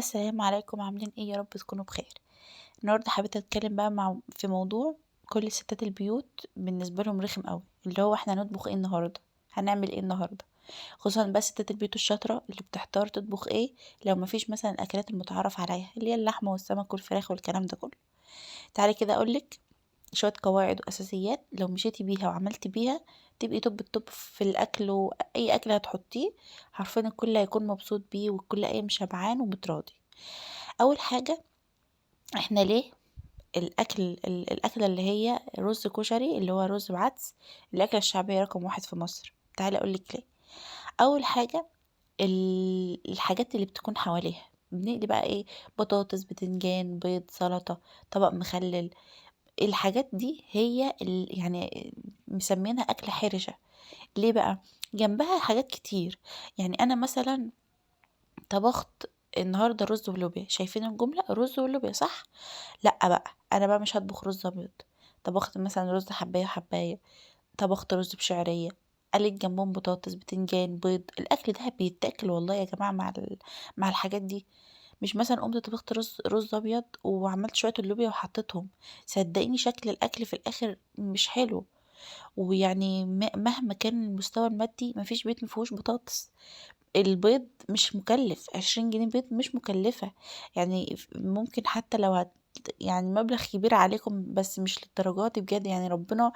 السلام عليكم، عاملين إيه؟ يا رب تكونوا بخير. النهارده حبيت أتكلم بقى في موضوع كل ستات البيوت بالنسبة لهم رخم أوي، اللي هو إحنا هنطبخ إيه النهارده؟ هنعمل إيه النهارده؟ خصوصًا بقى ستات البيوت الشاطرة اللي بتحتار تطبخ إيه لو ما فيش مثلًا الأكلات المتعارف عليها، اللي هي اللحمة والسمك والفراخ والكلام ده كله. تعالي كده أقول لِك شوية قواعد وأساسيات لو مشيتِ بيها وعملتِ بيها تبقي top ال top في الأكل، وأي أكل هتحطيه حرفيًا الكل هيكون مبسوط بيه والكل قايم شبعان ومتراضي. أول حاجة، إحنا ليه الأكل الأكلة اللي هي رز كشري اللي هو رز بعدس، الأكلة الشعبية رقم 1 في مصر؟ تعالي أقول لِك ليه. أول حاجة الحاجات اللي بتكون حواليها، بنقلي بقى إيه؟ بطاطس، بتنجان، بيض، سلطة، طبق مخلل، الحاجات دي هي يعني مسمينها أكلة حرشة. ليه بقى؟ جنبها حاجات كتير. يعني أنا مثلًا طبخت النهارده رز ولوبيا، شايفين الجملة؟ رز ولوبيا صح؟ لأ بقى، أنا بقى مش هاطبخ رز أبيض، طبخت مثلًا رز حباية وحباية، طبخت رز بشعرية، قليت جنبهم بطاطس، بتنجان، بيض، الأكل ده بيتاكل والله يا جماعة مع الحاجات دي. مش مثلًا قُمت طبخت رز أبيض وعملت شوية اللوبيا وحطيتهم، صدقيني شكل الأكل في الآخر مش حلو. ويعني مهما كان المستوى المادي ما فيش بيت ما فيهوش بطاطس. البيض مش مكلف، 20 جنيه بيض مش مكلفة، يعني ممكن حتى لو يعني مبلغ كبير عليكم بس مش للدرجة دي بجد، يعني ربنا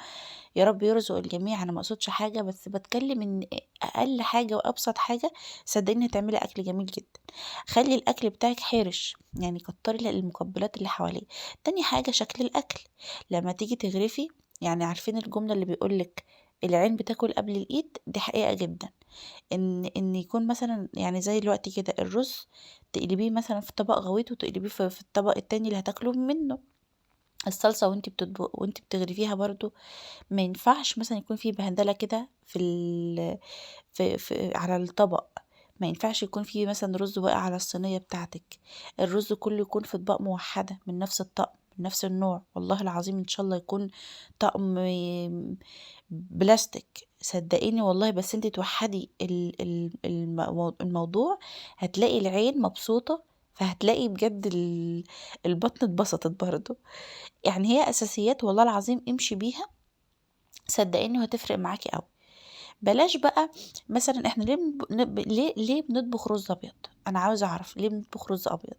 يا رب يرزق الجميع، أنا ما أقصدش حاجة، بس باتكلم إن أقل حاجة وأبسط حاجة صدقيني هتعملي أكل جميل جدًا. خلّي الأكل بتاعِك حرش، يعني كتّري المقبلات اللي حواليه. تاني حاجة شكل الأكل، لما تيجي تغرفي، يعني عارفين الجملة اللي بيقول لِك العين بتاكل قبل الإيد؟ دي حقيقة جدًا. إن يكون مثلًا يعني زي دلوقتي كده الرز تقلبيه مثلًا في طبق غويط وتقلبيه في الطبق التاني اللي هتاكلوه منه. الصلصة وأنتِ بتغرفيها برضه ما ينفعش مثلًا يكون في بهدلة كده في ال في في على الطبق، ما ينفعش يكون في مثلًا رز واقع على الصينية بتاعتِك، الرز كله يكون في أطباق موحدة من نفس الطقم من نفس النوع، والله العظيم إن شاء الله يكون طقم بلاستيك، صدقيني والله، بس أنتِ توحدي الموضوع هتلاقي العين مبسوطة، فهتلاقي بجد البطن اتبسطت برضه. يعني هي أساسيات والله العظيم امشي بيها صدقيني وهتفرق معاكِ أوي. بلاش بقى مثلًا إحنا ليه ليه بنطبخ رز أبيض؟ أنا عاوزة أعرف ليه بنطبخ رز أبيض؟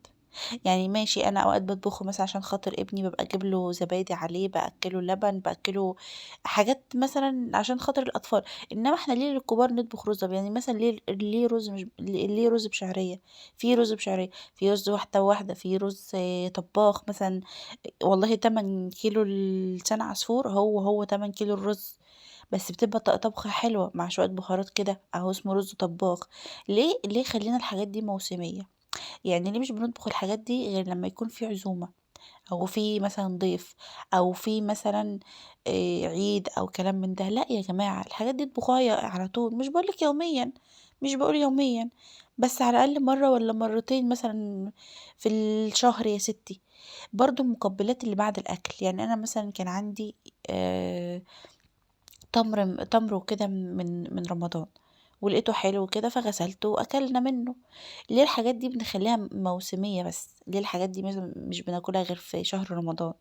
يعني ماشي أنا أوقات باطبخه مثلًا عشان خاطر ابني، بابقى أجيب له زبادي عليه، بأكله لبن، بأكله حاجات مثلًا عشان خاطر الأطفال، إنما إحنا ليه الكبار نطبخ رز أبيض؟ يعني مثلًا ليه رز مش ليه رز بشعرية؟ في رز بشعرية، في رز واحدة وواحدة، في رز طباخ مثلًا، والله تمن كيلو لسان عصفور هو تمن كيلو الرز، بس بتبقى طبخة حلوة مع شوية بهارات كده، أهو اسمه رز طباخ. ليه خلّينا الحاجات دي موسمية؟ يعني ليه مش بنطبخ الحاجات دي غير لما يكون في عزومة أو في مثلًا ضيف أو في مثلًا عيد أو كلام من ده؟ لأ يا جماعة، الحاجات دي اطبخوها على طول، مش باقول لِك يوميًا، مش باقول يوميًا، بس على الأقل مرة والّا مرتين مثلًا في الشهر يا ستي. برضه المقبلات اللي بعد الأكل، يعني أنا مثلًا كان عندي تمر وكده من رمضان، ولقيته حلو كده فغسلته وأكلنا منه. ليه الحاجات دي بنخليها موسمية بس؟ ليه الحاجات دي مثلًا مش بناكلها غير في شهر رمضان؟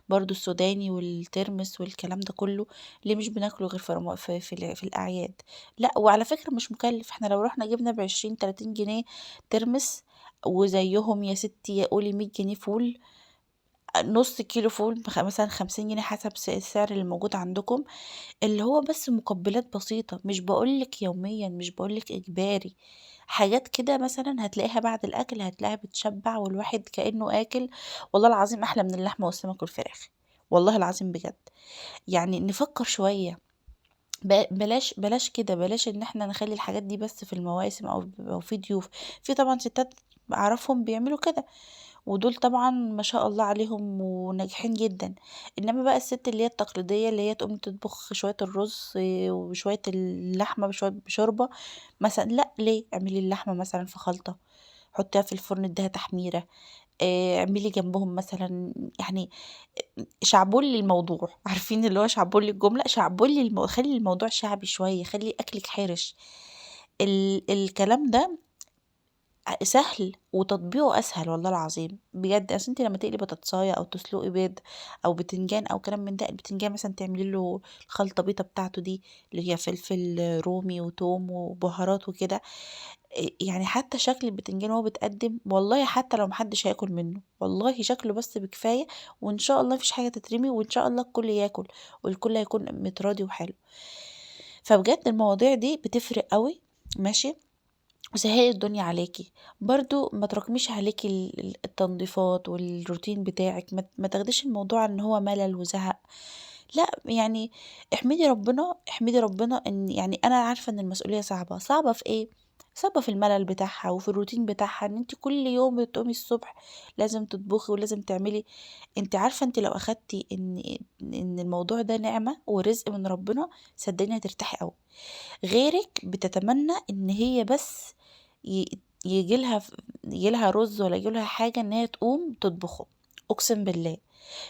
برضه السوداني والترمس والكلام ده كله ليه مش بناكله غير في رم في في ال في الأعياد؟ لأ، وعلى فكرة مش مكلف، إحنا لو رُحنا جبنا ب20، 30 جنيه ترمس وزيهم يا ستي قولي 100 جنيه فول، نص كيلو فول مثلًا 50 جنيه حسب السعر اللي موجود عندكم، اللي هو بس مقبلات بسيطة، مش باقول لِك يوميًا، مش باقول لِك إجباري، حاجات كده مثلًا هتلاقيها بعد الأكل، هتلاقيها بتشبع والواحد كأنه آكل والله العظيم أحلى من اللحمة والسمك والفراخ، والله العظيم بجد. يعني نفكر شوية، بلاش بلاش كده، بلاش إن إحنا نخلّي الحاجات دي بس في المواسم أو في ضيوف، في طبعًا ستات أعرفهم بيعملوا كده، ودول طبعًا ما شاء الله عليهم وناجحين جدًا، إنما بقى الست اللي هي التقليدية اللي هي تقوم تطبخ شوية الرز وشوية اللحمة بشوية بشوربة مثلًا، لأ ليه؟ اعملي اللحمة مثلًا في خلطة، حطيها في الفرن اديها تحميرة، اعملي جنبهم مثلًا، يعني شعبولي الموضوع، عارفين اللي هو شعبولي الجملة، شعبولي خلي الموضوع شعبي شوية، خلي أكلِك حرِش. الكلام ده سهل وتطبيقه أسهل والله العظيم بجد. أصل أنتِ لمّا تقلي بطاطساية أو تسلقي بيض أو بتنجان أو كلام من ده، البتنجان مثلًا تعملي له الخلطة بيضة بتاعته دي اللي هي فلفل رومي وتوم وبهارات وكده، يعني حتى شكل البتنجان وهو بيتقدم والله حتى لو ما حدش هياكل منه، والله شكله بس بكفاية، وإن شاء الله ما فيش حاجة تترمي، وإن شاء الله الكل ياكل والكل هيكون متراضي وحلو. فبجد المواضيع دي بتفرق أوي، ماشي، وسهلي الدنيا عليكِ. برضه ما تراكميش عليكِ التنظيفات والروتين بتاعِك، ما تاخديش الموضوع إن هو ملل وزهق، لأ، يعني احمدي ربنا، احمدي ربنا إن يعني أنا عارفة إن المسؤولية صعبة، صعبة في إيه؟ صعبة في الملل بتاعها وفي الروتين بتاعها، إن أنتِ كل يوم بتقومي الصبح لازم تطبخي ولازم تعملي. أنتِ عارفة أنتِ لو أخدتِ إن الموضوع ده نعمة ورزق من ربنا، صدقيني هترتاحي أوي. غيرِك بتتمنى إن هي بس ييجي لها رز ولا ييجي لها حاجة إن هي تقوم تطبخه، أقسم بالله.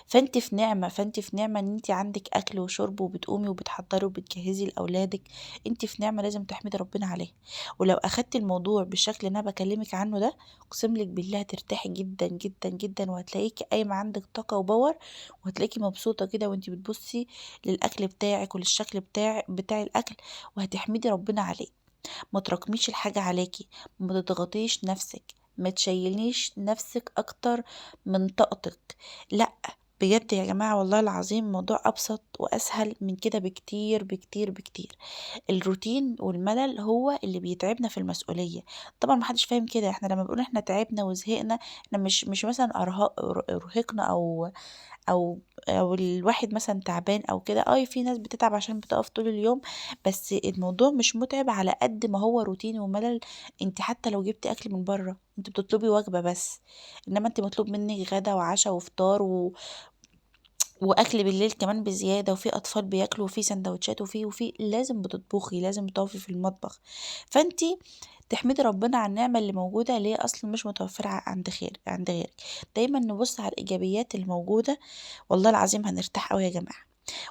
فأنتِ في نعمة، فأنتِ في نعمة إن أنتِ عندِك أكل وشرب وبتقومي وبتحضري وبتجهزي لأولادِك، أنتِ في نعمة لازم تحمدي ربنا عليها. ولو أخدتِ الموضوع بالشكل اللي أنا باكلمِك عنه ده، أقسم لِك بالله هترتاحي جدًا، جدًا، جدًا، وهتلاقيكِ قايمة عندِك طاقة وباور، وهتلاقيكِ مبسوطة كده وأنتِ بتبصي للأكل بتاعِك وللشكل بتاع الأكل، وهتحمدي ربنا عليه. ما تراكميش الحاجة عليكِ، ما تضغطيش نفسِك، ما تشيليش نفسِك أكتر من طاقتِك، لأ بجد يا جماعة والله العظيم الموضوع أبسط وأسهل من كده بكتير بكتير بكتير. الروتين والملل هو اللي بيتعبنا في المسؤولية، طبعا ما حدش فاهم كده. احنا لما بنقول احنا تعبنا وزهقنا، احنا مش مثلا ارهقنا أو الواحد مثلا تعبان أو كده، في ناس بتتعب عشان بتقف طول اليوم، بس الموضوع مش متعب على قد ما هو روتين وملل. انت حتى لو جبتي أكل من بره انت بتطلبي وجبة بس، إنما انت مطلوب منك غدا وعشاء وفطار وأكل بالليل كمان بزيادة، وفي أطفال بياكلوا وفي سندوتشات وفي لازم بتطبخي، لازم تقفي في المطبخ. فأنتِ تحمدي ربنا على النعمة اللي موجودة، اللي هي أصلا مش متوفرة عند غيرك. دايما نبص على الإيجابيات اللي موجودة، والله العظيم هنرتاح أوي يا جماعة.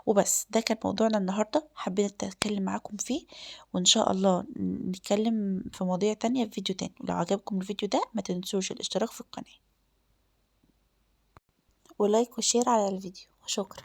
وبس ده كان موضوعنا النهاردة، حبيت أتكلم معاكم فيه، وإن شاء الله نتكلم في مواضيع تانية في فيديو تاني. ولو عجبكم الفيديو ده ما تنسوش الاشتراك في القناة و like و share على الفيديو، وشكرا.